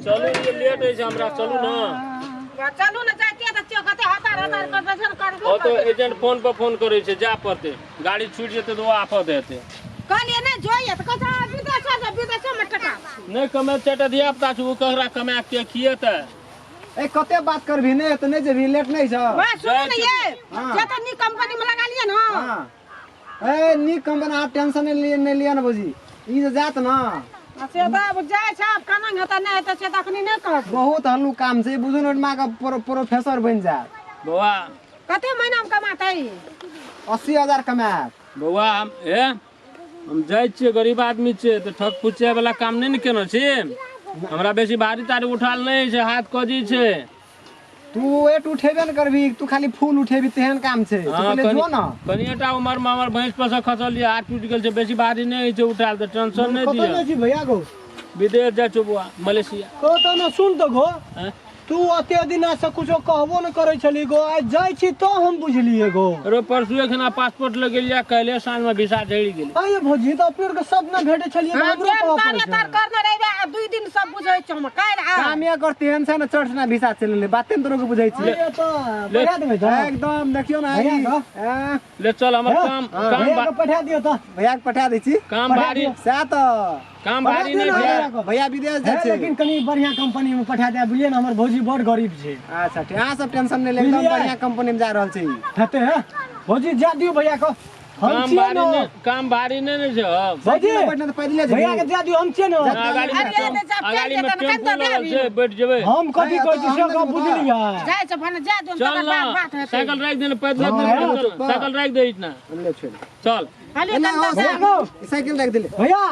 चलू ये लेट होइ छै हमरा चलू ने चलू ने जाइते तऽ छियो कते हतार हतार करबै छै ने करबो ओ तऽ एजेंट फोन पर फोन करै छै जाय पड़तै गाड़ी छूटि जेतै तऽ ओ आफत हेतै कहलियै नहि जोइए तऽ कहै छै हँ, विदेशो जा विदेशोमे टका छै। नहि कमाय चारिटा धिया पुता छै ओ ककरा कमा के खिएतै ए कते बात करबी नहि तऽ नहि जेबही लेट नहि छौ वाह सुनू ने ये हाँ। जे तऽ नीक कंपनी में लगा लिअ ने हाँ ए नीक कंपनी अहाँ टेंशन नहि लिअ नहि लिअ ने भौजी ई जे जायत ने आ से तऽ आब जाइ छै आब केना हेतै नहि हेतै से तऽ अखनी नहि कहब बहुत हल्लुक काम छै बुझू ने ओहिठमा के प्रोफेसर बनि जायत बौआ कते महीना में कमातै 80,000 कमायत बौआ हम हे हम जाइ छियै गरीब आदमी छियै तऽ ठक फुचिया वाला काम नहि ने केने छी हमरा बेसी भारी तारी उठाल नहि छै हाथ कजी छै तू एट उठेबे ने करबी तू खाली फूल उठेबी तेहन काम छै तू हाँ, पहिले जो ने कनिएटा उमर मे हमर भैंस पर से खसल यऽ हाथ टूटि गेल छै बेसी भारी नहि होइ छै उठायल तऽ टेंशन नहि कतऽ दिअ जाइ छी भैया गो विदेश जाइ छौ बौआ मलेशिया कतऽ ने सुन तऽ गो आँय? तू अते दिना से कुछो कहबो न करै छली गो आइ जाइ छी तो हम बुझलिए गो अरे परसुए खना पासपोर्ट लगेलियै काल्हि साँझमे भिसा झड़ि गेलै आइए भौजी तऽ अपने के सब न भेटे छलिए तऽ हाँ, हमरो टाइम कहऽ तारे पड़ै तार छै करने रहबै आ दुई दिन सब बुझै छै हम काल्हि आ कामे कर तेहन छै ने चढ़ ना भिसा चलि गेलै बाते ने तोरो के बुझै छी आइए तऽ पठा देबै तऽ एकदम देखियौ ने भैया ई, के? ए, ले चल हमर हाँ, काम काम भैया के पठा दियौ तऽ भैया के पठा दै छी काम भारी सएह तऽ काम पठा भारी दियौ नहि ने छै भैया के। भैया विदेश जाइ हे, छै लेकिन कनी बढ़िया कंपनी में पठा दे बुझलिए ने हमर भौजी बड़ गरीब छै अच्छा ठीक अहाँ सब टेंशन नहि ले एकदम बुझलियै? बढ़िया कंपनी में जा रहल छी हेतै हे भौजी जा दियौ भैया के हम काम छियै भारी ने नहि काम भारी नहि ने छै अब भौजी साइकिल में बैठना तऽ पैदले भैया के जेबही जा दियौ हम छियै ने अगाड़ी में अरे ने जब अगाड़ी में चलि जेतै टेम्पू ने कनि लगल तऽ छै बैठ जेबै हम कथी भैया, कहै छी तऽ से हम गप नहि बुझलियै जाइ छै भने जा दियौ चल तकर ना बाद बात हेतै साइकिल राखि दे ने पैदल हाँ, चल साइकिल राखि दे इतना ले छोड़ चल हले एना कनि हो, तऽ भैया गो, साइकिल राखि देले भैया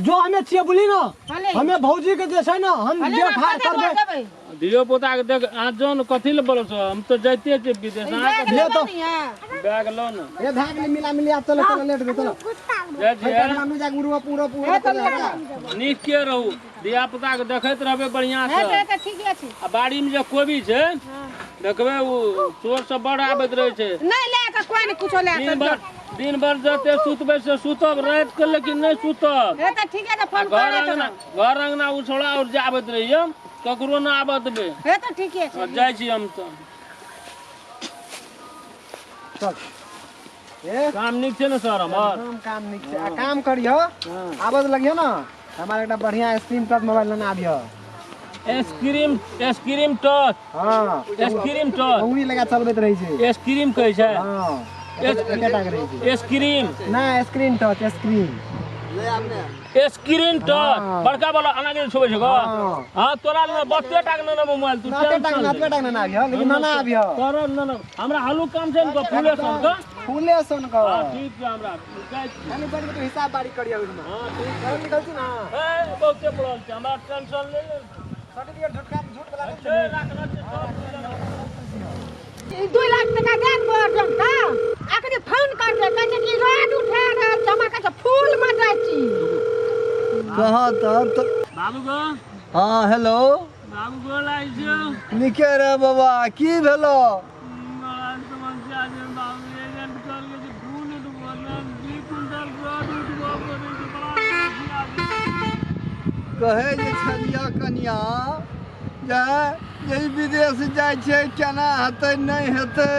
जो हमे छियै बुझली ने हले। हमे भौजी के जे छै ने हम हले ना देखभाल कते करबै दूर जेबै धियो पुता के देख अहाँ जाउ ने कथी लए बोलै छौ हम तऽ जाइते छियै विदेश अहाँ बैग ले लेबै तऽ। ने ये बैग लऽ ने ए भाग ले मिला मिली आब चलो चलो लेट गए चलो जाइ छियै काठमांडू जाके उड़वा पूरा पूरा नीक के रहू धिया पुता के देखैत रहबै बढ़िआँ से हेतै तऽ ठीके छै आ बाड़ी में जे कोबी छै देखबै ओ चोर सब बड़ आबैत रहै छै नहि लए कऽ कोइ नहि कुछो लए दिन कऽ भर दिन भर जते सुतबै से सुतब राति के लेकिन नहि सुतब हे तऽ ठीके छै फोन घर करै अंगना घर अंगना उछोड़ा और जे आबैत रहियै ककरो नहि आबऽ देबै हे तऽ ठीके छै जाइ छी हम तऽ चल ए काम नीक छै ने सर हमर काम काम नीक छै आ काम करियो आबऽ लगियो ने हमारा एकटा बढ़िया स्क्रीन टच मोबाइल लेने आबियो स्क्रीन स्क्रीन टच हाँ स्क्रीन टच उंगली लगा चलबैत रहै छै स्क्रीन कहै छै हाँ एकेटा के रहै छै स्क्रीन ना screen touch screen screen touch बड़का वाला अना के छुबै छै गो हाँ। हां तोरा लग बत्ते टाक ने मोबाइल तू नाते टाक टेंशन नाते टाक ना आबियो लेकिन ना आबियो तोरा न न हमरा हलुक काम छै ने गो, फूले सन के फूले सन के हां ठीक छै हमरा जाइ छी। खाली बैठ के तू हिसाब बारी करियो ओहिमे हां ठीक घर निकल छी ना ए बहुते पड़ल छै हमरा टेंशन ले ले सर्टिफिकेट झूठ का झूठ वाला छै राखना छै सब ई 2 लाख टका दे ने अर्जन का अखनी फोन कर दे कहै छै कि रोड उठा रहल छै हमरा कहै छै फूल में जाइ छी कहाँ तब तऽ बाबू गो हाँ हेलो बाबू गो लाइ छियौ नीके रे बाबा की भेलो बड़ा समस्या छै बाबू एजेंट कहलकै जे फूल उठबो ने 2 कुंटल रड उठबो पड़ै छै बड़ा समस्या छै कहै जे छलियै कनिया जे जे ई विदेश जाइ छै केना हेतै नहि हेतै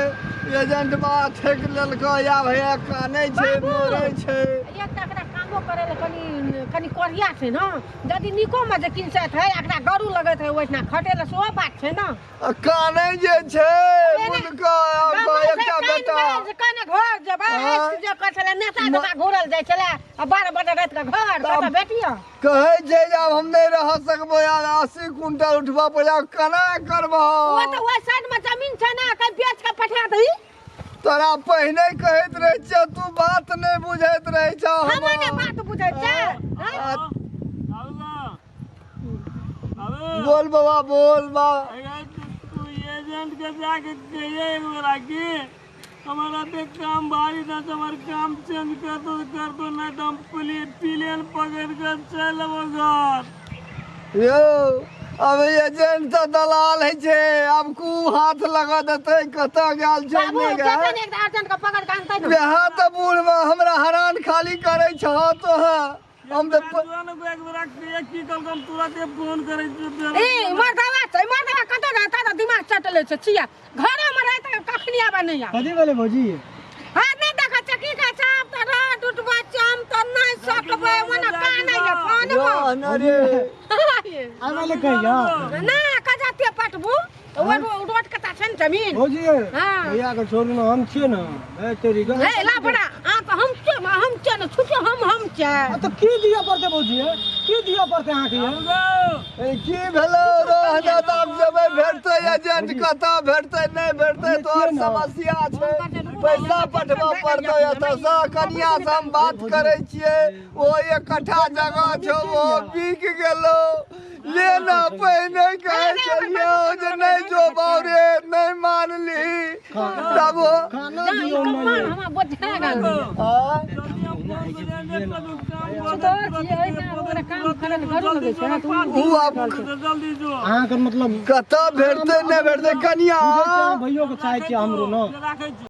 एजेंट बा ठकि लेलकै आब हैया कानै छै बाबू! मरै छै एक तऽ एकरा कामो करे लए कनि कनि कोढ़िया छै ने यदि नीको मे जे किनसैत है एकरा गरू लगैत है ओहिठिना खटे लए सेहो बात छै ने आ कानै जे छै ने- मुनका एकटा बेटा कने घर जेबै हाँ। जे कहै छलै नेता जकाँ घुरल जाइ छलै आ 12 बजे राति के घर कतऽ भेटियो कहै छै जे आब हम नहि रह सकबो यार 80 कुंटल उठबऽ पड़ै केना करबह ओ तऽ ओहि साइड मे जमीन छै ने कहीं बेच के पठा दही तोरा पहिने कहैत रहै छियौ तू बात नहि बुझैत रहै छौ हमर ने बात बुझै छै हाँ? बाबू गो बाबू बोल बाबा बोल बा अगर तू एजेंट के जाके कहिए एक बेरा कि हमारा पे काम भारी था तो हमारे काम चेंज कर दो तो कर दो नहीं तो हम प्लेन पकड़ कर चल अबो घर यौ अब एजेंट तऽ दलाल होइ छै आब कू हाथ लगा देतै कतऽ गेल छै बाबू नहि जेतै गेल ने एक अर्जेंट के पकड़ के आनतै ने वएह तऽ बूढ़मे हमरा हरान खाली करै छह तोहँ हम तऽ एक बेरा की कहलको हम तुरंते फोन करै छियै। ए मर्दवा छै, मर्दवा कतऽ रहता तऽ दिमाग चटले छै छिया। घरोमे रहता कखनी आबा नहि आबा। कथी भेलै भौजी? हाँ नहि देखै छै की कहै छै, आब तऽ रड उठबै छै, हम तऽ नहि सकबै, ओना कानै ये फोन रह न रे। आबै लए कहिया? ना कजाते पटबू ओ रोड कता छै ने जमीन। भौजी। हाँ। भैया के छोड़ू ने, हम छियै ने। ए तेरी ग। हे लापड़ा आ तऽ हम छियै, हम छियै ने छुछो हम छियै। आ तऽ की दिअ पड़तै भौजी? की दिअ पड़तै अहाँके ये? ए, की भेलो रह न तऽ आब जेबै, भेटतै एजेंट? कतऽ भेटतै, नहि भेटतै, तोहर समस्या छै। पैसा पठबऽ पड़तौ एतऽसँ। कनिया से हम बात करै छियै, ओ एक कट्ठा जगह छौ, ओ बिक गेलो। ले न, पहिने कहै छलियौ जे नहि जो बाउ रे, नहि मानली तब ओ खाना दियौ ने ये। हमरा बोझा गेल। आँय? उ आब जल्दी जो। अहाँके मतलब कतऽ भेटतै, नहि भेटतै कनिया? बुझै छियै, अहाँ भैयो के चाहै छियै हमरो ने। राखै छी।